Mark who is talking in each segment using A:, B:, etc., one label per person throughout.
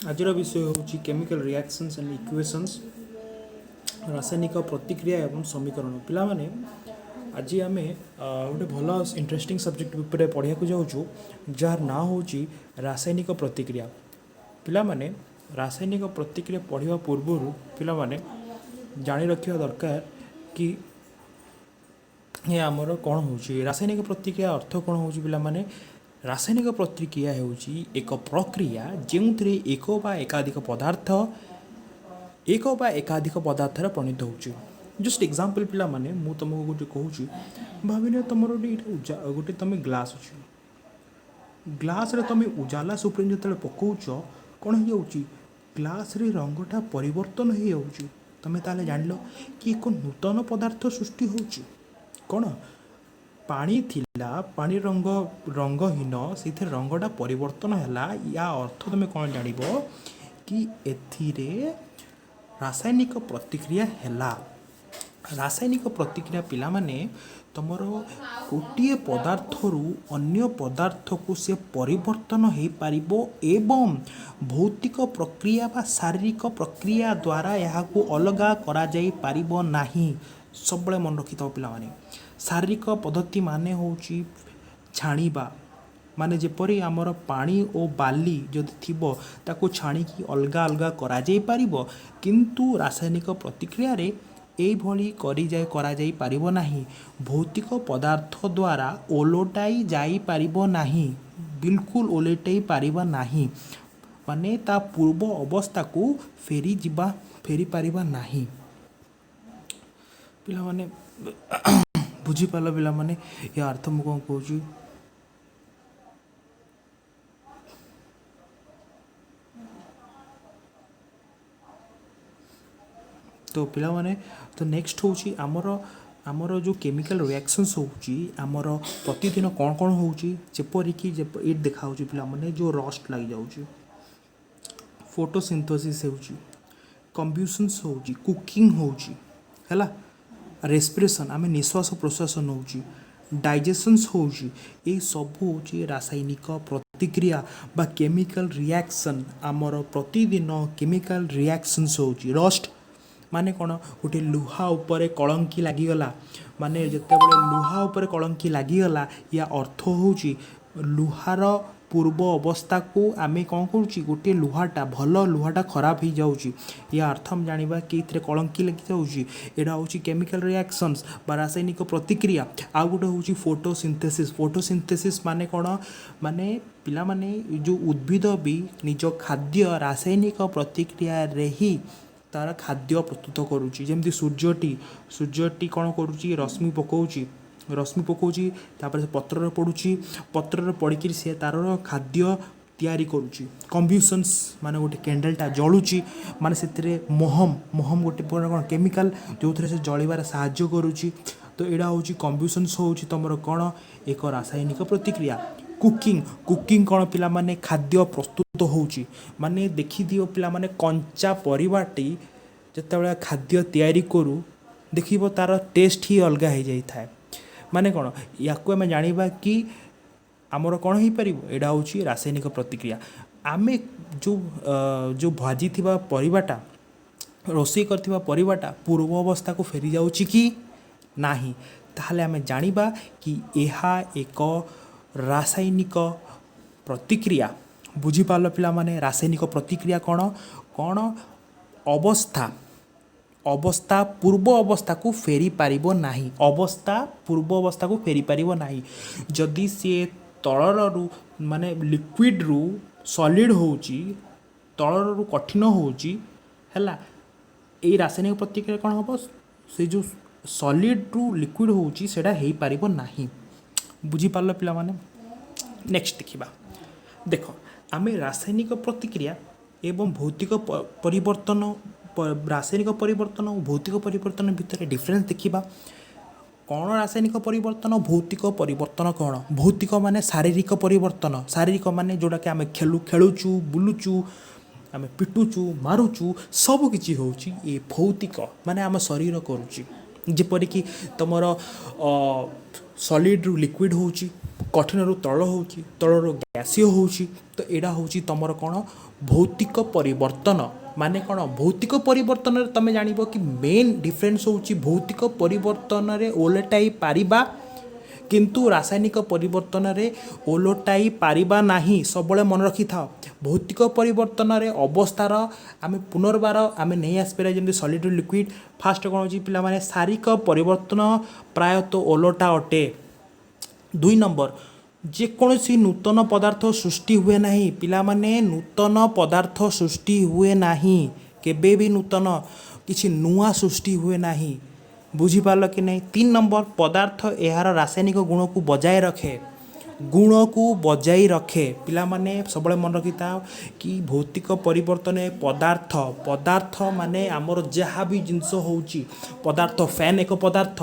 A: ଆଜିର ବିଷୟ ହେଉଛି କେମିକାଲ ରିଆକ୍ସନ୍ସ ଆଣ୍ଡ ଇକ୍ୱେସନ୍ସ, ରାସାୟନିକ ପ୍ରତିକ୍ରିୟା ଏବଂ ସମୀକରଣ। ପିଲାମାନେ, ଆଜି ଆମେ ଗୋଟେ ଭଲ ଇଣ୍ଟରେଷ୍ଟିଂ ସବଜେକ୍ଟ ଉପରେ ପଢ଼ିବାକୁ ଯାଉଛୁ, ଯାହାର ନାଁ ହେଉଛି ରାସାୟନିକ ପ୍ରତିକ୍ରିୟା। ପିଲାମାନେ, ରାସାୟନିକ ପ୍ରତିକ୍ରିୟା ପଢ଼ିବା ପୂର୍ବରୁ ପିଲାମାନେ ଜାଣି ରଖିବା ଦରକାର କି ଏ ଆମର କ'ଣ ହେଉଛି ରାସାୟନିକ ପ୍ରତିକ୍ରିୟା, ଅର୍ଥ କ'ଣ ହେଉଛି। ପିଲାମାନେ, ରାସାୟନିକ ପ୍ରତିକ୍ରିୟା ହେଉଛି ଏକ ପ୍ରକ୍ରିୟା ଯେଉଁଥିରେ ଏକ ବା ଏକାଧିକ ପଦାର୍ଥ ଏକ ବା ଏକାଧିକ ପଦାର୍ଥରେ ପରିଣତ ହେଉଛି। ଜଷ୍ଟ ଏକ୍ଜାମ୍ପଲ୍ ପିଲାମାନେ, ମୁଁ ତୁମକୁ ଗୋଟେ କହୁଛି। ଭାବିନିଅ ତୁମର ଗୋଟେ ଏଇଟା ଗୋଟେ ତୁମେ ଗ୍ଲାସ୍ ଅଛି। ଗ୍ଲାସ୍ରେ ତୁମେ ଉଜାଲା ସୁପ୍ରିମ୍ ଯେତେବେଳେ ପକାଉଛ, କ'ଣ ହେଇଯାଉଛି? ଗ୍ଲାସ୍ରେ ରଙ୍ଗଟା ପରିବର୍ତ୍ତନ ହେଇଯାଉଛି। ତୁମେ ତାହେଲେ ଜାଣିଲ କି ଏକ ନୂତନ ପଦାର୍ଥ ସୃଷ୍ଟି ହେଉଛି। କ'ଣ ପାଣି ଥିଲା, ପାଣି ରଙ୍ଗ ରଙ୍ଗହୀନ, ସେଇଥିରେ ରଙ୍ଗଟା ପରିବର୍ତ୍ତନ ହେଲା। ୟା ଅର୍ଥ ତୁମେ କ'ଣ ଜାଣିବ କି ଏଥିରେ ରାସାୟନିକ ପ୍ରତିକ୍ରିୟା ହେଲା। ରାସାୟନିକ ପ୍ରତିକ୍ରିୟା ପିଲାମାନେ, ତୁମର ଗୋଟିଏ ପଦାର୍ଥରୁ ଅନ୍ୟ ପଦାର୍ଥକୁ ସେ ପରିବର୍ତ୍ତନ ହେଇପାରିବ ଏବଂ ଭୌତିକ ପ୍ରକ୍ରିୟା ବା ଶାରୀରିକ ପ୍ରକ୍ରିୟା ଦ୍ୱାରା ଏହାକୁ ଅଲଗା କରାଯାଇପାରିବ ନାହିଁ। ସବୁବେଳେ ମନେ ରଖିଥାଅ ପିଲାମାନେ, ଶାରୀରିକ ପଦ୍ଧତି ମାନେ ହେଉଛି ଛାଣିବା, ମାନେ ଯେପରି ଆମର ପାଣି ଓ ବାଲି ଯଦି ଥିବ, ତାକୁ ଛାଣିକି ଅଲଗା ଅଲଗା କରାଯାଇପାରିବ। କିନ୍ତୁ ରାସାୟନିକ ପ୍ରତିକ୍ରିୟାରେ ଏଇଭଳି କରାଯାଇପାରିବ ନାହିଁ। ଭୌତିକ ପଦାର୍ଥ ଦ୍ୱାରା ଓଲଟାଇ ଯାଇପାରିବ ନାହିଁ, ବିଲକୁଲ ଓଲଟାଇ ପାରିବା ନାହିଁ, ମାନେ ତା ପୂର୍ବ ଅବସ୍ଥାକୁ ଫେରିପାରିବା ନାହିଁ। ପିଲାମାନେ, ବୁଝିପାରିଲ? ପିଲାମାନେ, ୟା ଅର୍ଥ ମୁଁ କ'ଣ କହୁଛି? ତ ପିଲାମାନେ, ତ ନେକ୍ସଟ ହେଉଛି ଆମର ଯେଉଁ କେମିକାଲ ରିଆକ୍ସନ୍ସ ହେଉଛି, ଆମର ପ୍ରତିଦିନ କ'ଣ କ'ଣ ହେଉଛି। ଯେପରିକି ଏଇଠି ଦେଖାହେଉଛି ପିଲାମାନେ, ଯେଉଁ ରଷ୍ଟ ଲାଗିଯାଉଛି, ଫଟୋସିନ୍ଥୋସିସ୍ ହେଉଛି, କମ୍ବ୍ୟୁସନ୍ସ ହେଉଛି, କୁକିଂ ହେଉଛି, ହେଲା, ରେସ୍ପିରେସନ୍, ଆମେ ନିଶ୍ୱାସ ପ୍ରଶ୍ୱାସ ନେଉଛି, ଡାଇଜେସନ୍ସ ହେଉଛି, ଏଇ ସବୁ ହେଉଛି ରାସାୟନିକ ପ୍ରତିକ୍ରିୟା ବା କେମିକାଲ ରିଆକ୍ସନ୍। ଆମର ପ୍ରତିଦିନ କେମିକାଲ ରିଆକ୍ସନ୍ସ ହେଉଛି। ରଷ୍ଟ ମାନେ କ'ଣ? ଗୋଟେ ଲୁହା ଉପରେ କଳଙ୍କି ଲାଗିଗଲା, ମାନେ ଯେତେବେଳେ ଲୁହା ଉପରେ କଳଙ୍କି ଲାଗିଗଲା, ୟା ଅର୍ଥ ହେଉଛି ଲୁହାର ପୂର୍ବ ଅବସ୍ଥାକୁ ଆମେ କ'ଣ କରୁଛି? ଗୋଟିଏ ଲୁହାଟା, ଭଲ ଲୁହାଟା ଖରାପ ହେଇଯାଉଛି। ୟା ଅର୍ଥ ଆମେ ଜାଣିବା କି ଏଥିରେ କଳଙ୍କି ଲାଗିଯାଉଛି। ଏଇଟା ହେଉଛି କେମିକାଲ ରିଆକ୍ସନ୍ସ ବା ରାସାୟନିକ ପ୍ରତିକ୍ରିୟା। ଆଉ ଗୋଟେ ହେଉଛି ଫଟୋସିନ୍ଥେସିସ୍। ଫଟୋସିନ୍ଥେସିସ୍ ମାନେ କ'ଣ? ମାନେ ପିଲାମାନେ, ଯେଉଁ ଉଦ୍ଭିଦ ବି ନିଜ ଖାଦ୍ୟ ରାସାୟନିକ ପ୍ରତିକ୍ରିୟାରେ ହିଁ ତାର ଖାଦ୍ୟ ପ୍ରସ୍ତୁତ କରୁଛି। ଯେମିତି ସୂର୍ଯ୍ୟଟି କ'ଣ କରୁଛି? ରଶ୍ମି ପକାଉଛି, ତାପରେ ସେ ପତ୍ରରେ ପଡ଼ୁଛି, ପତ୍ରରେ ପଡ଼ିକିରି ସେ ତାର ଖାଦ୍ୟ ତିଆରି କରୁଛି। କମ୍ବ୍ୟୁସନ୍ସ ମାନେ ଗୋଟେ କ୍ୟାଣ୍ଡେଲଟା ଜଳୁଛି, ମାନେ ସେଥିରେ ମହମ ଗୋଟେ ପ୍ରକାର କ'ଣ କେମିକାଲ, ଯେଉଁଥିରେ ସେ ଜଳିବାରେ ସାହାଯ୍ୟ କରୁଛି। ତ ଏଇଟା ହେଉଛି କମ୍ବ୍ୟୁସନ୍ସ, ହେଉଛି ତୁମର କ'ଣ ଏକ ରାସାୟନିକ ପ୍ରତିକ୍ରିୟା। କୁକିଂ। କୁକିଂ କ'ଣ ପିଲାମାନେ? ଖାଦ୍ୟ ପ୍ରସ୍ତୁତ ହେଉଛି। ମାନେ ଦେଖିଦିଅ ପିଲାମାନେ, କଞ୍ଚା ପରିବାଟି ଯେତେବେଳେ ଖାଦ୍ୟ ତିଆରି କରୁ, ଦେଖିବ ତାର ଟେଷ୍ଟ ହିଁ ଅଲଗା ହେଇଯାଇଥାଏ। ମାନେ କ'ଣ, ୟାକୁ ଆମେ ଜାଣିବା କି ଆମର କ'ଣ ହେଇପାରିବ? ଏଇଟା ହେଉଛି ରାସାୟନିକ ପ୍ରତିକ୍ରିୟା। ଆମେ ଯେଉଁ ଭାଜିଥିବା ପରିବାଟା, ରୋଷେଇ କରିଥିବା ପରିବାଟା ପୂର୍ବ ଅବସ୍ଥାକୁ ଫେରିଯାଉଛି କି ନାହିଁ, ତାହେଲେ ଆମେ ଜାଣିବା କି ଏହା ଏକ ରାସାୟନିକ ପ୍ରତିକ୍ରିୟା। ବୁଝିପାରିଲ ପିଲାମାନେ, ରାସାୟନିକ ପ୍ରତିକ୍ରିୟା କ'ଣ କ'ଣ? ଅବସ୍ଥା ପୂର୍ବ ଅବସ୍ଥାକୁ ଫେରି ପାରିବ ନାହିଁ। ଅବସ୍ଥା ପୂର୍ବ ଅବସ୍ଥାକୁ ଫେରି ପାରିବ ନାହିଁ। ଯଦି ସିଏ ତରଳରୁ, ମାନେ ଲିକ୍ୱିଡ଼ରୁ ସଲିଡ଼ ହେଉଛି, ତରଳରୁ କଠିନ ହେଉଛି, ହେଲା, ଏଇ ରାସାୟନିକ ପ୍ରତିକ୍ରିୟା କ'ଣ ହେବ? ସେ ଯେଉଁ ସଲିଡ଼ରୁ ଲିକ୍ୱିଡ଼ ହେଉଛି, ସେଇଟା ହେଇପାରିବ ନାହିଁ। ବୁଝିପାରିଲ ପିଲାମାନେ? ନେକ୍ସଟ ଦେଖିବା। ଦେଖ, ଆମେ ରାସାୟନିକ ପ୍ରତିକ୍ରିୟା ଏବଂ ଭୌତିକ ପରିବର୍ତ୍ତନ, ରାସାୟନିକ ପରିବର୍ତ୍ତନ ଓ ଭୌତିକ ପରିବର୍ତ୍ତନ ଭିତରେ ଡିଫରେନ୍ସ ଦେଖିବା। କ'ଣ ରାସାୟନିକ ପରିବର୍ତ୍ତନ, ଭୌତିକ ପରିବର୍ତ୍ତନ କ'ଣ? ଭୌତିକ ମାନେ ଶାରୀରିକ ପରିବର୍ତ୍ତନ। ଶାରୀରିକ ମାନେ ଯେଉଁଟାକି ଆମେ ଖେଳୁଛୁ, ବୁଲୁଛୁ, ଆମେ ପିଟୁଛୁ, ମାରୁଛୁ, ସବୁ କିଛି ହେଉଛି ଏ ଭୌତିକ, ମାନେ ଆମ ଶରୀର କରୁଛି। ଯେପରିକି ତୁମର ସଲିଡ଼ରୁ ଲିକ୍ୱିଡ଼ ହେଉଛି, କଠିନରୁ ତରଳ ହେଉଛି, ତରଳରୁ ଗ୍ୟାସୀୟ ହେଉଛି। ତ ଏଇଟା ହେଉଛି ତୁମର କ'ଣ? ଭୌତିକ ପରିବର୍ତ୍ତନ। ମାନେ କ'ଣ? ଭୌତିକ ପରିବର୍ତ୍ତନରେ ତୁମେ ଜାଣିବ କି ମେନ୍ ଡିଫରେନ୍ସ ହେଉଛି, ଭୌତିକ ପରିବର୍ତ୍ତନରେ ଓଲଟାଇ ପାରିବା, କିନ୍ତୁ ରାସାୟନିକ ପରିବର୍ତ୍ତନରେ ଓଲଟାଇ ପାରିବା ନାହିଁ। ସବୁବେଳେ ମନେ ରଖିଥାଅ, ଭୌତିକ ପରିବର୍ତ୍ତନରେ ଅବସ୍ଥାର ଆମେ ପୁନର୍ବାର ଆମେ ନେଇ ଆସିପାରିବା, ଯେମିତି ସଲିଡ୍ ଲିକ୍ୱିଡ଼। ଫାଷ୍ଟ କ'ଣ ହେଉଛି ପିଲାମାନେ? ଶାରୀରିକ ପରିବର୍ତ୍ତନ ପ୍ରାୟତଃ ଓଲଟା ଅଟେ। ଦୁଇ ନମ୍ବର, ଯେକୌଣସି ନୂତନ ପଦାର୍ଥ ସୃଷ୍ଟି ହୁଏ ନାହିଁ। ପିଲାମାନେ, ନୂତନ ପଦାର୍ଥ ସୃଷ୍ଟି ହୁଏ ନାହିଁ। କେବେ ବି ନୂତନ କିଛି ନୂଆ ସୃଷ୍ଟି ହୁଏ ନାହିଁ। ବୁଝିପାରିଲ କି ନାହିଁ? ତିନି ନମ୍ବର, ପଦାର୍ଥ ଏହାର ରାସାୟନିକ ଗୁଣକୁ ବଜାୟ ରଖେ, ଗୁଣକୁ ବଜାଇ ରଖେ। ପିଲାମାନେ, ସବୁବେଳେ ମନେ ରଖିଥାଅ କି ଭୌତିକ ପରିବର୍ତ୍ତନ ପଦାର୍ଥ, ପଦାର୍ଥ ମାନେ ଆମର ଯାହା ବି ଜିନିଷ ହେଉଛି ପଦାର୍ଥ, ଫ୍ୟାନ୍ ଏକ ପଦାର୍ଥ,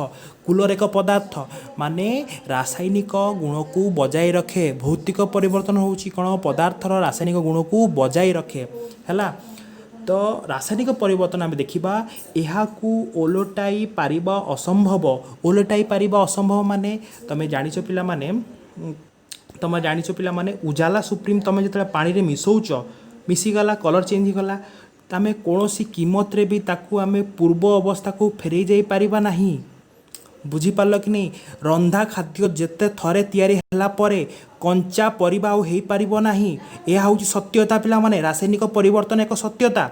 A: କୁଲର୍ ଏକ ପଦାର୍ଥ, ମାନେ ରାସାୟନିକ ଗୁଣକୁ ବଜାଇ ରଖେ। ଭୌତିକ ପରିବର୍ତ୍ତନ ହେଉଛି କ'ଣ? ପଦାର୍ଥର ରାସାୟନିକ ଗୁଣକୁ ବଜାଇ ରଖେ। ହେଲା ତ? ରାସାୟନିକ ପରିବର୍ତ୍ତନ ଆମେ ଦେଖିବା, ଏହାକୁ ଓଲଟାଇ ପାରିବା ଅସମ୍ଭବ। ଓଲଟାଇ ପାରିବା ଅସମ୍ଭବ ମାନେ ତମେ ଜାଣିଛ ପିଲାମାନେ, ତମେ ଜାଣିଛ ପିଲାମାନେ, ଉଜାଲା ସୁପ୍ରିମ୍ ତମେ ଯେତେବେଳେ ପାଣିରେ ମିଶାଉଛ, ମିଶିଗଲା, କଲର୍ ଚେଞ୍ଜ ହେଇଗଲା। ଆମେ କୌଣସି କିମତରେ ବି ତାକୁ ଆମେ ପୂର୍ବ ଅବସ୍ଥାକୁ ଫେରେଇ ଯାଇପାରିବା ନାହିଁ। ବୁଝିପାରିଲ କି ନାହିଁ? ରନ୍ଧା ଖାଦ୍ୟ ଯେତେ ଥରେ ତିଆରି ହେଲା ପରେ କଞ୍ଚା ପରିବା ଆଉ ହେଇପାରିବ ନାହିଁ। ଏହା ହେଉଛି ସତ୍ୟତା। ପିଲାମାନେ, ରାସାୟନିକ ପରିବର୍ତ୍ତନ ଏକ ସତ୍ୟତା।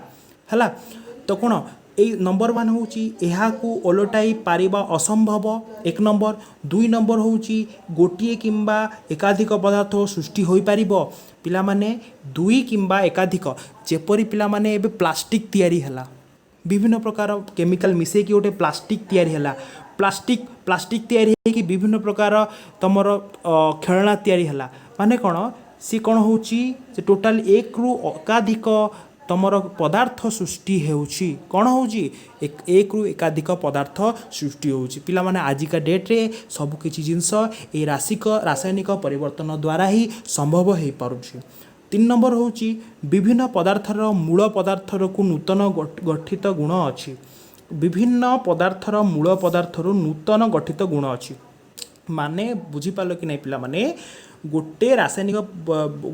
A: ହେଲା ତ? କ'ଣ ଏଇ ନମ୍ବର ୱାନ୍ ହେଉଛି ଏହାକୁ ଓଲଟାଇ ପାରିବା ଅସମ୍ଭବ, ଏକ ନମ୍ବର। ଦୁଇ ନମ୍ବର ହେଉଛି ଗୋଟିଏ କିମ୍ବା ଏକାଧିକ ପଦାର୍ଥ ସୃଷ୍ଟି ହୋଇପାରିବ। ପିଲାମାନେ, ଦୁଇ କିମ୍ବା ଏକାଧିକ, ଯେପରି ପିଲାମାନେ ଏବେ ପ୍ଲାଷ୍ଟିକ୍ ତିଆରି ହେଲା, ବିଭିନ୍ନ ପ୍ରକାର କେମିକାଲ ମିଶେଇକି ଗୋଟେ ପ୍ଲାଷ୍ଟିକ୍ ତିଆରି ହେଲା। ପ୍ଲାଷ୍ଟିକ୍ ତିଆରି ହେଇକି ବିଭିନ୍ନ ପ୍ରକାର ତୁମର ଖେଳଣା ତିଆରି ହେଲା। ମାନେ କ'ଣ? ସିଏ କ'ଣ ହେଉଛି? ସେ ଟୋଟାଲ ଏକରୁ ଏକାଧିକ ତୁମର ପଦାର୍ଥ ସୃଷ୍ଟି ହେଉଛି। କ'ଣ ହେଉଛି? ଏକରୁ ଏକାଧିକ ପଦାର୍ଥ ସୃଷ୍ଟି ହେଉଛି। ପିଲାମାନେ, ଆଜିକା ଡେଟ୍ରେ ସବୁକିଛି ଜିନିଷ ଏଇ ରାସାୟନିକ ପରିବର୍ତ୍ତନ ଦ୍ୱାରା ହିଁ ସମ୍ଭବ ହେଇପାରୁଛି। ତିନି ନମ୍ବର ହେଉଛି ବିଭିନ୍ନ ପଦାର୍ଥର ମୂଳ ପଦାର୍ଥରକୁ ନୂତନ ଗଠିତ ଗୁଣ ଅଛି। ବିଭିନ୍ନ ପଦାର୍ଥର ମୂଳ ପଦାର୍ଥରୁ ନୂତନ ଗଠିତ ଗୁଣ ଅଛି ମାନେ ବୁଝିପାରିଲ କି ନାହିଁ ପିଲାମାନେ? ଗୋଟେ ରାସାୟନିକ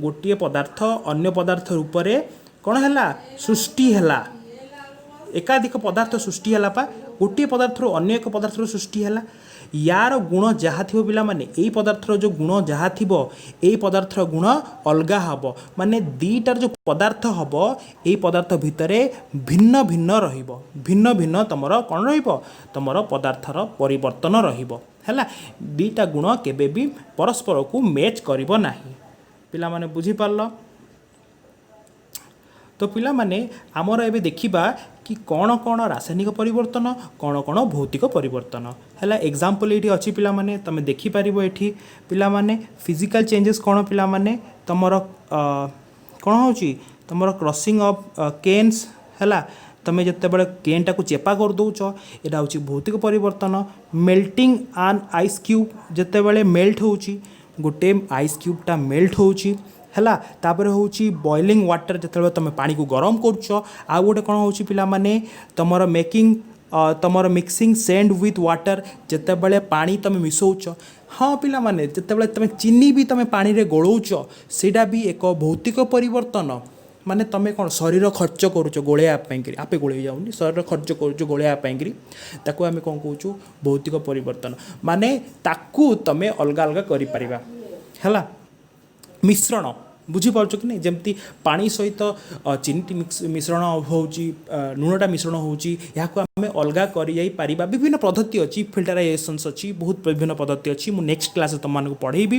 A: ଗୋଟିଏ ପଦାର୍ଥ ଅନ୍ୟ ପଦାର୍ଥ ରୂପରେ କ'ଣ ହେଲା? ସୃଷ୍ଟି ହେଲା। ଏକାଧିକ ପଦାର୍ଥ ସୃଷ୍ଟି ହେଲା ପା। ଗୋଟିଏ ପଦାର୍ଥରୁ ଅନ୍ୟ ଏକ ପଦାର୍ଥରୁ ସୃଷ୍ଟି ହେଲା। ୟାର ଗୁଣ ଯାହା ଥିବ ପିଲାମାନେ, ଏଇ ପଦାର୍ଥର ଯେଉଁ ଗୁଣ ଯାହା ଥିବ, ଏଇ ପଦାର୍ଥର ଗୁଣ ଅଲଗା ହେବ। ମାନେ ଦୁଇଟାର ଯେଉଁ ପଦାର୍ଥ ହେବ, ଏଇ ପଦାର୍ଥ ଭିତରେ ଭିନ୍ନ ଭିନ୍ନ ରହିବ। ଭିନ୍ନ ଭିନ୍ନ ତୁମର କ'ଣ ରହିବ? ତୁମର ପଦାର୍ଥର ପରିବର୍ତ୍ତନ ରହିବ। ହେଲା? ଦୁଇଟା ଗୁଣ କେବେ ବି ପରସ୍ପରକୁ ମ୍ୟାଚ୍ କରିବ ନାହିଁ। ପିଲାମାନେ, ବୁଝିପାରିଲ ତ? ପିଲାମାନେ, ଆମର ଏବେ ଦେଖିବା କି କ'ଣ କ'ଣ ରାସାୟନିକ ପରିବର୍ତ୍ତନ, କ'ଣ କ'ଣ ଭୌତିକ ପରିବର୍ତ୍ତନ ହେଲା। ଏକ୍ଜାମ୍ପଲ୍ ଏଇଠି ଅଛି ପିଲାମାନେ, ତୁମେ ଦେଖିପାରିବ ଏଠି। ପିଲାମାନେ, ଫିଜିକାଲ୍ ଚେଞ୍ଜେସ୍ କ'ଣ? ପିଲାମାନେ, ତୁମର କ'ଣ ହେଉଛି? ତୁମର କ୍ରସିଂ ଅଫ୍ କେନ୍ସ ହେଲା। ତୁମେ ଯେତେବେଳେ କେନ୍ଟାକୁ ଚେପା କରିଦେଉଛ, ଏଇଟା ହେଉଛି ଭୌତିକ ପରିବର୍ତ୍ତନ। ମେଲ୍ଟିଂ ଆନ୍ ଆଇସ୍ କ୍ୟୁବ୍, ଯେତେବେଳେ ମେଲ୍ଟ ହେଉଛି, ଗୋଟେ ଆଇସ୍ କ୍ୟୁବ୍ଟା ମେଲ୍ଟ ହେଉଛି। ହେଲା? ତାପରେ ହେଉଛି ବଏଲିଂ ୱାଟର୍, ଯେତେବେଳେ ତୁମେ ପାଣିକୁ ଗରମ କରୁଛ। ଆଉ ଗୋଟେ କ'ଣ ହେଉଛି ପିଲାମାନେ? ତୁମର ମେକିଂ, ତୁମର ମିକ୍ସିଂ ସେଣ୍ଡ ୱିଥ୍ ୱାଟର୍, ଯେତେବେଳେ ପାଣି ତୁମେ ମିଶାଉଛ। ହଁ ପିଲାମାନେ, ଯେତେବେଳେ ତୁମେ ଚିନି ବି ତୁମେ ପାଣିରେ ଗୋଳଉଛ, ସେଇଟା ବି ଏକ ଭୌତିକ ପରିବର୍ତ୍ତନ। ମାନେ ତୁମେ କ'ଣ ଶରୀର ଖର୍ଚ୍ଚ କରୁଛ ଗୋଳେଇବା ପାଇଁକିରି, ଆପେ ଗୋଳେଇ ଯାଉନି। ଶରୀର ଖର୍ଚ୍ଚ କରୁଛ ଗୋଳେଇବା ପାଇଁକିରି, ତାକୁ ଆମେ କ'ଣ କହୁଛୁ? ଭୌତିକ ପରିବର୍ତ୍ତନ। ମାନେ ତାକୁ ତୁମେ ଅଲଗା ଅଲଗା କରିପାରିବା। ହେଲା? ମିଶ୍ରଣ ବୁଝିପାରୁଛ କି ନାହିଁ? ଯେମିତି ପାଣି ସହିତ ଚିନିଟି ମିଶ୍ରଣ ହେଉଛି, ଲୁଣଟା ମିଶ୍ରଣ ହେଉଛି, ଏହାକୁ ଆମେ ଅଲଗା କରିଯାଇପାରିବା। ବିଭିନ୍ନ ପଦ୍ଧତି ଅଛି, ଫିଲ୍ଟରାଇଜେସନ୍ସ ଅଛି, ବହୁତ ବିଭିନ୍ନ ପଦ୍ଧତି ଅଛି। ମୁଁ ନେକ୍ସଟ କ୍ଲାସ୍ରେ ତୁମମାନଙ୍କୁ ପଢ଼େଇବି।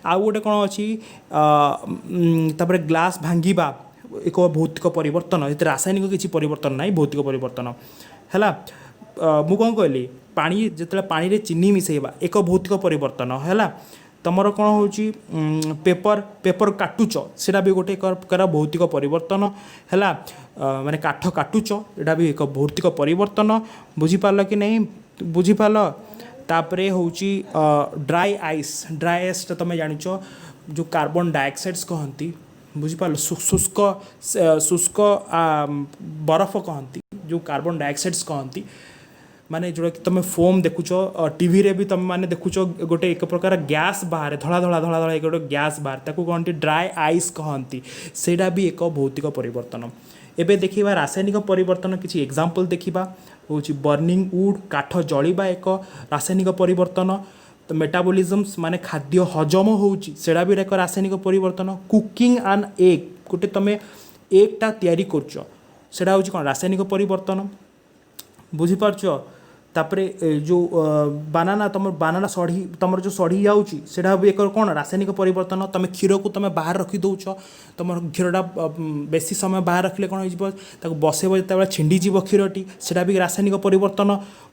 A: ଆଉ ଗୋଟେ କ'ଣ ଅଛି? ତାପରେ ଗ୍ଲାସ୍ ଭାଙ୍ଗିବା ଏକ ଭୌତିକ ପରିବର୍ତ୍ତନ। ଏଥିରେ ରାସାୟନିକ କିଛି ପରିବର୍ତ୍ତନ ନାହିଁ, ଭୌତିକ ପରିବର୍ତ୍ତନ ହେଲା। ମୁଁ କ'ଣ କହିଲି? ପାଣି, ଯେତେବେଳେ ପାଣିରେ ଚିନି ମିଶାଇବା, ଏକ ଭୌତିକ ପରିବର୍ତ୍ତନ ହେଲା। ତୁମର କ'ଣ ହେଉଛି? ପେପର କାଟୁଛ, ସେଇଟା ବି ଗୋଟେ ଏକ ପ୍ରକାର ଭୌତିକ ପରିବର୍ତ୍ତନ ହେଲା। ମାନେ କାଠ କାଟୁଛ, ଏଇଟା ବି ଏକ ଭୌତିକ ପରିବର୍ତ୍ତନ। ବୁଝିପାରିଲ କି ନାହିଁ? ବୁଝିପାରିଲ? ତାପରେ ହେଉଛି ଡ୍ରାଏ ଆଇସ୍। ଡ୍ରାଏ ଆଇସ୍ଟା ତୁମେ ଜାଣିଛ, ଯେଉଁ କାର୍ବନ ଡାଇଅକ୍ସାଇଡ଼୍ସ କହନ୍ତି। ବୁଝିପାରିଲ? ଶୁଷ୍କ ବରଫ କହନ୍ତି, ଯେଉଁ କାର୍ବନ ଡାଇଅକ୍ସାଇଡ଼୍ସ କହନ୍ତି। ମାନେ ଯେଉଁଟାକି ତୁମେ ଫୋମ୍ ଦେଖୁଛ, ଟିଭିରେ ବି ତୁମେ ମାନେ ଦେଖୁଛ, ଗୋଟେ ଏକ ପ୍ରକାର ଗ୍ୟାସ୍ ବାହାରେ, ଧଳା ଧଳା ଧଳା ଧଳା ଏକ ଗୋଟେ ଗ୍ୟାସ୍ ବାହାରେ, ତାକୁ କହନ୍ତି ଡ୍ରାଏ ଆଇସ୍ କହନ୍ତି। ସେଇଟା ବି ଏକ ଭୌତିକ ପରିବର୍ତ୍ତନ। ଏବେ ଦେଖିବା ରାସାୟନିକ ପରିବର୍ତ୍ତନ, କିଛି ଏକ୍ଜାମ୍ପଲ୍ ଦେଖିବା। ହେଉଛି ବର୍ଣ୍ଣିଂ ଉଡ୍, କାଠ ଜଳିବା ଏକ ରାସାୟନିକ ପରିବର୍ତ୍ତନ। ତ ମେଟାବଲିଜମ୍ସ ମାନେ ଖାଦ୍ୟ ହଜମ ହେଉଛି, ସେଇଟା ବି ଏକ ରାସାୟନିକ ପରିବର୍ତ୍ତନ। କୁକିଂ ଆନ୍ ଏଗ୍, ଗୋଟେ ତୁମେ ଏଗ୍ଟା ତିଆରି କରୁଛ, ସେଇଟା ହେଉଛି କ'ଣ? ରାସାୟନିକ ପରିବର୍ତ୍ତନ। ବୁଝିପାରୁଛ? ତାପରେ ଏ ଯେଉଁ ବାନାନା, ତୁମର ବାନାନା ସଢ଼ି, ତୁମର ଯେଉଁ ସଢ଼ି ଯାଉଛି, ସେଇଟା ବି ଏକ କ'ଣ? ରାସାୟନିକ ପରିବର୍ତ୍ତନ। ତୁମେ କ୍ଷୀରକୁ ତୁମେ ବାହାରେ ରଖି ଦେଉଛ, ତୁମର କ୍ଷୀରଟା ବେଶୀ ସମୟ ବାହାରେ ରଖିଲେ କ'ଣ ହେଇଯିବ? ତାକୁ ବସେଇବ ଯେତେବେଳେ ଛିଣ୍ଡିଯିବ କ୍ଷୀରଟି, ସେଇଟା ବି ରାସାୟନିକ ପରିବର୍ତ୍ତନ।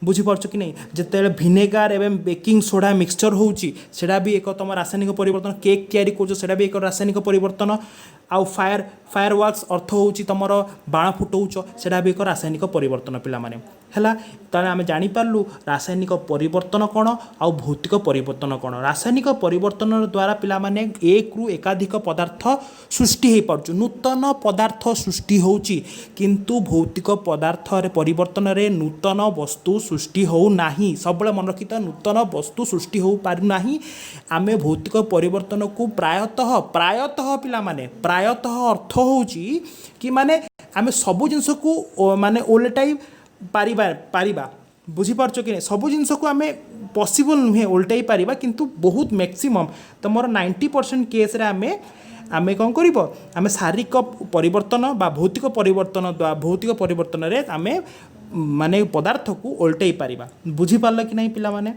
A: ବୁଝିପାରୁଛ କି ନାହିଁ? ଯେତେବେଳେ ଭିନେଗାର ଏବଂ ବେକିଂ ସୋଡ଼ା ମିକ୍ସଚର୍ ହେଉଛି, ସେଇଟା ବି ଏକ ତୁମ ରାସାୟନିକ ପରିବର୍ତ୍ତନ। କେକ୍ ତିଆରି କରୁଛ, ସେଇଟା ବି ଏକ ରାସାୟନିକ ପରିବର୍ତ୍ତନ। ଆଉ ଫାୟାର ୱାର୍କସ୍ ଅର୍ଥ ହେଉଛି ତୁମର ବାଣ ଫୁଟଉଛ, ସେଇଟା ବି ଏକ ରାସାୟନିକ ପରିବର୍ତ୍ତନ। ପିଲାମାନେ, ହେଲା? ତାହେଲେ ଆମେ ଜାଣିପାରିଲୁ ରାସାୟନିକ ପରିବର୍ତ୍ତନ କ'ଣ ଆଉ ଭୌତିକ ପରିବର୍ତ୍ତନ କ'ଣ। ରାସାୟନିକ ପରିବର୍ତ୍ତନ ଦ୍ୱାରା ପିଲାମାନେ ଏକରୁ ଏକାଧିକ ପଦାର୍ଥ ସୃଷ୍ଟି ହେଇପାରୁଛି, ନୂତନ ପଦାର୍ଥ ସୃଷ୍ଟି ହେଉଛି। କିନ୍ତୁ ଭୌତିକ ପଦାର୍ଥରେ ପରିବର୍ତ୍ତନରେ ନୂତନ ବସ୍ତୁ ସୃଷ୍ଟି ହେଉନାହିଁ। ସବୁବେଳେ ମନେ ରଖିଥା, ନୂତନ ବସ୍ତୁ ସୃଷ୍ଟି ହେଉପାରୁନାହିଁ। ଆମେ ଭୌତିକ ପରିବର୍ତ୍ତନକୁ ପ୍ରାୟତଃ ପିଲାମାନେ, ପ୍ରାୟତଃ ଅର୍ଥ ହେଉଛି କି ମାନେ ଆମେ ସବୁ ଜିନିଷକୁ ମାନେ ଓଲଟାଇ ପାରିବା। ବୁଝିପାରୁଛ କି ନାହିଁ? ସବୁ ଜିନିଷକୁ ଆମେ ପସିବଲ୍ ନୁହେଁ ଓଲଟାଇ ପାରିବା, କିନ୍ତୁ ବହୁତ ମ୍ୟାକ୍ସିମମ୍ ତୁମର 90% କେସ୍ରେ ଆମେ କ'ଣ କରିବ? ଆମେ ଶାରୀରିକ ପରିବର୍ତ୍ତନ ବା ଭୌତିକ ପରିବର୍ତ୍ତନ, ଭୌତିକ ପରିବର୍ତ୍ତନରେ ଆମେ ମାନେ ପଦାର୍ଥକୁ ଓଲଟାଇ ପାରିବା। ବୁଝିପାରିଲ କି ନାହିଁ ପିଲାମାନେ?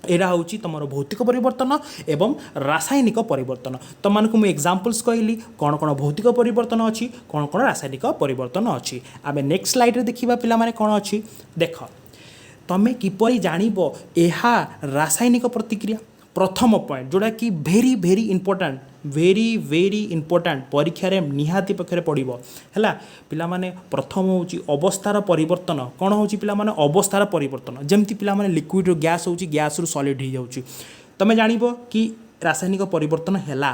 A: ଏଇଟା ହେଉଛି ତୁମର ଭୌତିକ ପରିବର୍ତ୍ତନ ଏବଂ ରାସାୟନିକ ପରିବର୍ତ୍ତନ। ତୁମମାନଙ୍କୁ ମୁଁ ଏକ୍ଜାମ୍ପଲ୍ସ କହିଲି, କ'ଣ କ'ଣ ଭୌତିକ ପରିବର୍ତ୍ତନ ଅଛି, କ'ଣ କ'ଣ ରାସାୟନିକ ପରିବର୍ତ୍ତନ ଅଛି। ଆମେ ନେକ୍ସଟ ସ୍ଲାଇଡ଼ରେ ଦେଖିବା ପିଲାମାନେ କ'ଣ ଅଛି। ଦେଖ, ତମେ କିପରି ଜାଣିବ ଏହା ରାସାୟନିକ ପ୍ରତିକ୍ରିୟା? ପ୍ରଥମ ପଏଣ୍ଟ, ଯେଉଁଟାକି very very important, very very important, ପରୀକ୍ଷାରେ ନିହାତି ପକ୍ଷରେ ପଡ଼ିବ, ହେଲା ପିଲାମାନେ? ପ୍ରଥମ ହେଉଛି ଅବସ୍ଥାର ପରିବର୍ତ୍ତନ। କ'ଣ ହେଉଛି ପିଲାମାନେ? ଅବସ୍ଥାର ପରିବର୍ତ୍ତନ। ଯେମିତି ପିଲାମାନେ ଲିକ୍ୱିଡ଼ରୁ ଗ୍ୟାସ୍ ହେଉଛି, ଗ୍ୟାସ୍ରୁ ସଲିଡ଼ ହେଇଯାଉଛି, ତୁମେ ଜାଣିବ କି ରାସାୟନିକ ପରିବର୍ତ୍ତନ ହେଲା।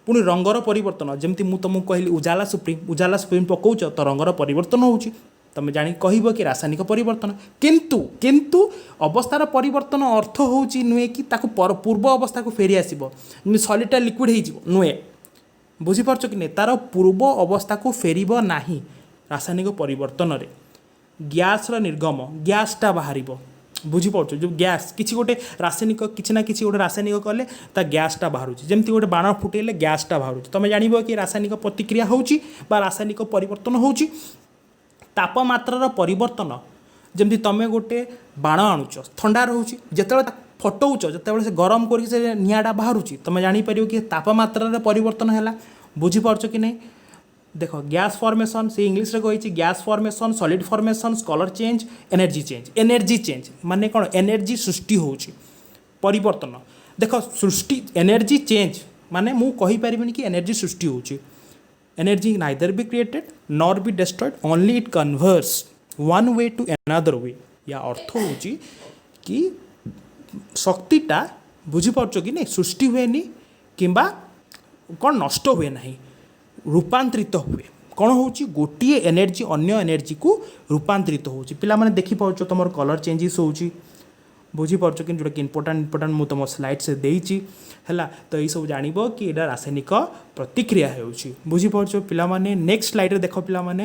A: ପୁଣି ରଙ୍ଗର ପରିବର୍ତ୍ତନ, ଯେମିତି ମୁଁ ତୁମକୁ କହିଲି ଉଜାଲା ସୁପ୍ରିମ୍, ଉଜାଲା ସୁପ୍ରିମ୍ ପକାଉଛ ତ ରଙ୍ଗର ପରିବର୍ତ୍ତନ ହେଉଛି, ତୁମେ ଜାଣି କହିବ କି ରାସାୟନିକ ପରିବର୍ତ୍ତନ। କିନ୍ତୁ ଅବସ୍ଥାର ପରିବର୍ତ୍ତନ ଅର୍ଥ ହେଉଛି ନୁହେଁ କି ତାକୁ ପୂର୍ବ ଅବସ୍ଥାକୁ ଫେରି ଆସିବ, ସଲିଡ଼ଟା ଲିକ୍ୱିଡ଼ ହେଇଯିବ ନୁହେଁ। ବୁଝିପାରୁଛ କି ନାହିଁ? ତାର ପୂର୍ବ ଅବସ୍ଥାକୁ ଫେରିବ ନାହିଁ ରାସାୟନିକ ପରିବର୍ତ୍ତନରେ। ଗ୍ୟାସ୍ର ନିର୍ଗମ, ଗ୍ୟାସ୍ଟା ବାହାରିବ। ବୁଝିପାରୁଛ? ଯେଉଁ ଗ୍ୟାସ୍ କିଛି ଗୋଟେ ରାସାୟନିକ, କିଛି ନା କିଛି ଗୋଟେ ରାସାୟନିକ କଲେ ତା ଗ୍ୟାସ୍ଟା ବାହାରୁଛି। ଯେମିତି ଗୋଟେ ବାଣ ଫୁଟେଇଲେ ଗ୍ୟାସ୍ଟା ବାହାରୁଛି, ତୁମେ ଜାଣିବ କି ରାସାୟନିକ ପ୍ରତିକ୍ରିୟା ହେଉଛି ବା ରାସାୟନିକ ପରିବର୍ତ୍ତନ ହେଉଛି। ତାପମାତ୍ରାର ପରିବର୍ତ୍ତନ, ଯେମିତି ତୁମେ ଗୋଟେ ବାଣ ଆଣୁଛ, ଥଣ୍ଡା ରହୁଛି, ଯେତେବେଳେ ତାକୁ ଫଟଉଛ, ଯେତେବେଳେ ସେ ଗରମ କରିକି ସେ ନିଆଁଟା ବାହାରୁଛି, ତୁମେ ଜାଣିପାରିବ କି ତାପମାତ୍ରାର ପରିବର୍ତ୍ତନ ହେଲା। ବୁଝିପାରୁଛ କି ନାହିଁ? ଦେଖ, ଗ୍ୟାସ୍ ଫର୍ମେସନ୍, ସେ ଇଂଲିଶରେ କହିଛି gas formation, solid formation, colour change, energy change. Energy change ମାନେ କ'ଣ? ଏନର୍ଜି ସୃଷ୍ଟି ହେଉଛି, ପରିବର୍ତ୍ତନ। ଦେଖ, ସୃଷ୍ଟି, ଏନର୍ଜି ଚେଞ୍ଜ ମାନେ ମୁଁ କହିପାରିବିନି କି ଏନର୍ଜି ସୃଷ୍ଟି ହେଉଛି। Energy neither be created nor be destroyed, only it converts one way to another way. ୟା ଅର୍ଥ ହେଉଛି କି ଶକ୍ତିଟା, ବୁଝିପାରୁଛ କି ନାହିଁ, ସୃଷ୍ଟି ହୁଏନି କିମ୍ବା କ'ଣ ନଷ୍ଟ ହୁଏ ନାହିଁ, ରୂପାନ୍ତରିତ ହୁଏ। କ'ଣ ହେଉଛି? ଗୋଟିଏ ଏନର୍ଜି ଅନ୍ୟ ଏନର୍ଜିକୁ ରୂପାନ୍ତରିତ ହେଉଛି। ପିଲାମାନେ ଦେଖିପାରୁଛ, ତୁମର କଲର୍ ଚେଞ୍ଜେସ୍ ହେଉଛି। ବୁଝିପାରୁଛ କି? ଯେଉଁଟାକି ଇମ୍ପୋର୍ଟାଣ୍ଟ ମୁଁ ତୁମ ସ୍ଲାଇଡ଼୍ସରେ ଦେଇଛି, ହେଲା? ତ ଏଇସବୁ ଜାଣିବ କି ଏଇଟା ରାସାୟନିକ ପ୍ରତିକ୍ରିୟା ହେଉଛି। ବୁଝିପାରୁଛ ପିଲାମାନେ? ନେକ୍ସଟ ସ୍ଲାଇଡ଼ରେ ଦେଖ ପିଲାମାନେ,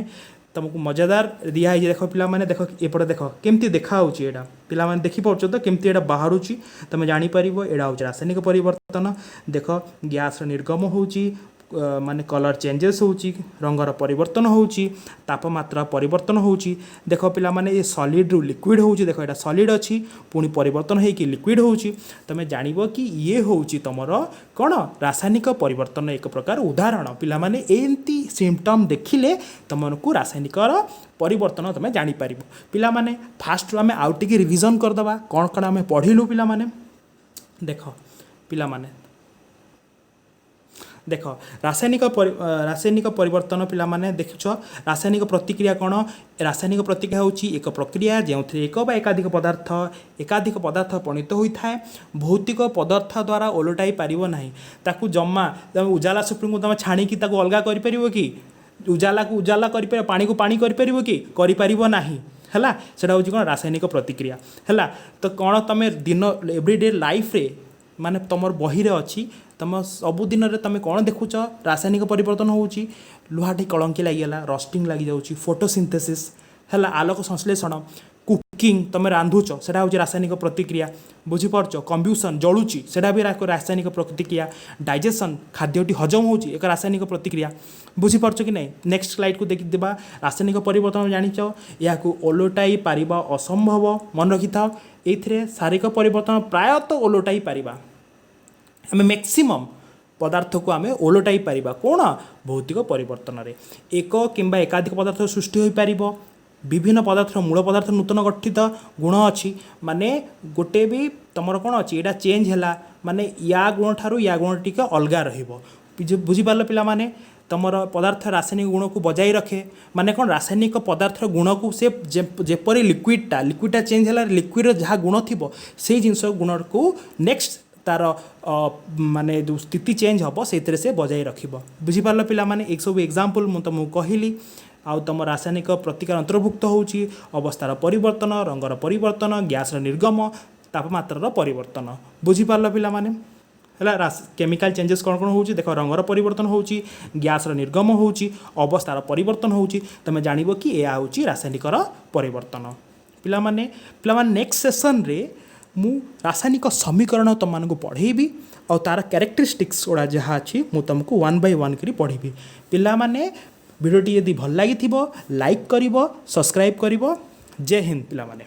A: ତୁମକୁ ମଜାଦାର ଦିଆହେଇଛି। ଦେଖ ପିଲାମାନେ, ଦେଖ ଏପଟେ ଦେଖ କେମିତି ଦେଖାହେଉଛି ଏଇଟା। ପିଲାମାନେ ଦେଖିପାରୁଛ ତ କେମିତି ଏଇଟା ବାହାରୁଛି? ତୁମେ ଜାଣିପାରିବ ଏଇଟା ହେଉଛି ରାସାୟନିକ ପରିବର୍ତ୍ତନ। ଦେଖ, ଗ୍ୟାସ୍ର ନିର୍ଗମ ହେଉଛି, ମାନେ କଲର୍ ଚେଞ୍ଜେସ୍ ହେଉଛି, ରଙ୍ଗର ପରିବର୍ତ୍ତନ ହେଉଛି, ତାପମାତ୍ରା ପରିବର୍ତ୍ତନ ହେଉଛି। ଦେଖ ପିଲାମାନେ, ଏ ସଲିଡ଼ରୁ ଲିକ୍ୱିଡ଼ ହେଉଛି। ଦେଖ, ଏଇଟା ସଲିଡ଼ ଅଛି, ପୁଣି ପରିବର୍ତ୍ତନ ହେଇକି ଲିକ୍ୱିଡ଼ ହେଉଛି। ତୁମେ ଜାଣିବ କି ଇଏ ହେଉଛି ତୁମର କ'ଣ? ରାସାୟନିକ ପରିବର୍ତ୍ତନ ଏକ ପ୍ରକାର ଉଦାହରଣ। ପିଲାମାନେ, ଏମିତି ସିମ୍ପଟମ୍ ଦେଖିଲେ ତୁମକୁ ରାସାୟନିକର ପରିବର୍ତ୍ତନ ତୁମେ ଜାଣିପାରିବ। ପିଲାମାନେ, ଫାଷ୍ଟରୁ ଆମେ ଆଉ ଟିକେ ରିଭିଜନ୍ କରିଦେବା, କ'ଣ କ'ଣ ଆମେ ପଢ଼ିଲୁ। ପିଲାମାନେ ଦେଖ, ପିଲାମାନେ ଦେଖ, ରାସାୟନିକ ପରିବର୍ତ୍ତନ। ପିଲାମାନେ ଦେଖୁଛ, ରାସାୟନିକ ପ୍ରତିକ୍ରିୟା କ'ଣ? ରାସାୟନିକ ପ୍ରତିକ୍ରିୟା ହେଉଛି ଏକ ପ୍ରକ୍ରିୟା ଯେଉଁଥିରେ ଏକ ବା ଏକାଧିକ ପଦାର୍ଥ ପରିଣତ ହୋଇଥାଏ। ଭୌତିକ ପଦାର୍ଥ ଦ୍ୱାରା ଓଲଟାଇ ପାରିବ ନାହିଁ ତାକୁ ଜମା। ତମେ ଉଜାଲା ସୁପ୍ରିମକୁ ତମେ ଛାଣିକି ତାକୁ ଅଲଗା କରିପାରିବ କି? ଉଜାଲାକୁ ଉଜାଲା କରିପାରିବ, ପାଣିକୁ ପାଣି କରିପାରିବ କି? କରିପାରିବ ନାହିଁ। ହେଲା, ସେଇଟା ହେଉଛି କ'ଣ? ରାସାୟନିକ ପ୍ରତିକ୍ରିୟା। ହେଲା ତ? କ'ଣ ତୁମେ ଦିନ ଏଭ୍ରିଡେ ଲାଇଫ୍ରେ, ମାନେ ତୁମର ବହିରେ ଅଛି, ତୁମ ସବୁଦିନରେ ତୁମେ କ'ଣ ଦେଖୁଛ? ରାସାୟନିକ ପରିବର୍ତ୍ତନ ହେଉଛି। ଲୁହାଟି କଳଙ୍କି ଲାଗିଗଲା, ରଷ୍ଟିଂ ଲାଗିଯାଉଛି। ଫଟୋସିନ୍ଥେସିସ୍ ହେଲା, ଆଲୋକ ସଂଶ୍ଳେଷଣ। କୁକିଂ, ତୁମେ ରାନ୍ଧୁଛ, ସେଇଟା ହେଉଛି ରାସାୟନିକ ପ୍ରତିକ୍ରିୟା। ବୁଝିପାରୁଛ? କମ୍ବ୍ୟୁସନ୍, ଜଳୁଛି, ସେଇଟା ବି ଏକ ରାସାୟନିକ ପ୍ରତିକ୍ରିୟା। ଡାଇଜେସନ୍, ଖାଦ୍ୟଟି ହଜମ ହେଉଛି, ଏକ ରାସାୟନିକ ପ୍ରତିକ୍ରିୟା। ବୁଝିପାରୁଛ କି ନାହିଁ? ନେକ୍ସଟ ସ୍ଲାଇଡ଼କୁ ଦେଖିଦେବା। ରାସାୟନିକ ପରିବର୍ତ୍ତନ ଜାଣିଛ, ଏହାକୁ ଓଲଟାଇ ପାରିବା ଅସମ୍ଭବ। ମନେ ରଖିଥାଅ, ଏଇଥିରେ ଶାରୀରିକ ପରିବର୍ତ୍ତନ ପ୍ରାୟତଃ ଓଲଟାଇ ପାରିବା ଆମେ। ମ୍ୟାକ୍ସିମମ୍ ପଦାର୍ଥକୁ ଆମେ ଓଲଟାଇ ପାରିବା କ'ଣ ଭୌତିକ ପରିବର୍ତ୍ତନରେ। ଏକ କିମ୍ବା ଏକାଧିକ ପଦାର୍ଥ ସୃଷ୍ଟି ହୋଇପାରିବ। ବିଭିନ୍ନ ପଦାର୍ଥର ମୂଳ ପଦାର୍ଥ ନୂତନ ଗଠିତ ଗୁଣ ଅଛି। ମାନେ ଗୋଟେ ବି ତୁମର କ'ଣ ଅଛି, ଏଇଟା ଚେଞ୍ଜ ହେଲା ମାନେ ୟା ଗୁଣ ଠାରୁ ୟା ଗୁଣ ଟିକେ ଅଲଗା ରହିବ। ବୁଝିପାରିଲ ପିଲାମାନେ? ତୁମର ପଦାର୍ଥ ରାସାୟନିକ ଗୁଣକୁ ବଜାଇ ରଖେ। ମାନେ କ'ଣ? ରାସାୟନିକ ପଦାର୍ଥର ଗୁଣକୁ ସେ ଯେପରି ଲିକ୍ୱିଡ଼ଟା ଚେଞ୍ଜ ହେଲା, ଲିକ୍ୱିଡ଼ର ଯାହା ଗୁଣ ଥିବ, ସେଇ ଜିନିଷ ଗୁଣକୁ ନେକ୍ସଟ ତାର ମାନେ ଯେଉଁ ସ୍ଥିତି ଚେଞ୍ଜ ହେବ, ସେଇଥିରେ ସେ ବଜାଇ ରଖିବ। ବୁଝିପାରିଲ ପିଲାମାନେ? ଏସବୁ ଏକ୍ଜାମ୍ପଲ୍ ମୁଁ ତୁମକୁ କହିଲି। ଆଉ ତୁମ ରାସାୟନିକ ପ୍ରତିକ୍ରିୟା ଅନ୍ତର୍ଭୁକ୍ତ ହେଉଛି ଅବସ୍ଥାର ପରିବର୍ତ୍ତନ, ରଙ୍ଗର ପରିବର୍ତ୍ତନ, ଗ୍ୟାସ୍ର ନିର୍ଗମ, ତାପମାତ୍ରାର ପରିବର୍ତ୍ତନ। ବୁଝିପାରିଲ ପିଲାମାନେ? ହେଲା, କେମିକାଲ ଚେଞ୍ଜେସ୍ କ'ଣ କ'ଣ ହେଉଛି ଦେଖ। ରଙ୍ଗର ପରିବର୍ତ୍ତନ ହେଉଛି, ଗ୍ୟାସ୍ର ନିର୍ଗମ ହେଉଛି, ଅବସ୍ଥାର ପରିବର୍ତ୍ତନ ହେଉଛି। ତୁମେ ଜାଣିବ କି ଏହା ହେଉଛି ରାସାୟନିକର ପରିବର୍ତ୍ତନ। ପିଲାମାନେ, ନେକ୍ସଟ ସେସନ୍ରେ ମୁଁ ରାସାୟନିକ ସମୀକରଣ ତୁମମାନଙ୍କୁ ପଢ଼େଇବି ଆଉ ତା'ର କ୍ୟାରେକ୍ଟରିଷ୍ଟିକ୍ସ ଗୁଡ଼ା ଯାହା ଅଛି, ମୁଁ ତୁମକୁ ୱାନ୍ ବାଇ ୱାନ୍ କରି ପଢ଼ିବି। ପିଲାମାନେ, ଭିଡ଼ିଓଟି ଯଦି ଭଲ ଲାଗିଥିବ, ଲାଇକ୍ କରିବ, ସବସ୍କ୍ରାଇବ୍ କରିବ। ଜୟ ହିନ୍ଦ ପିଲାମାନେ।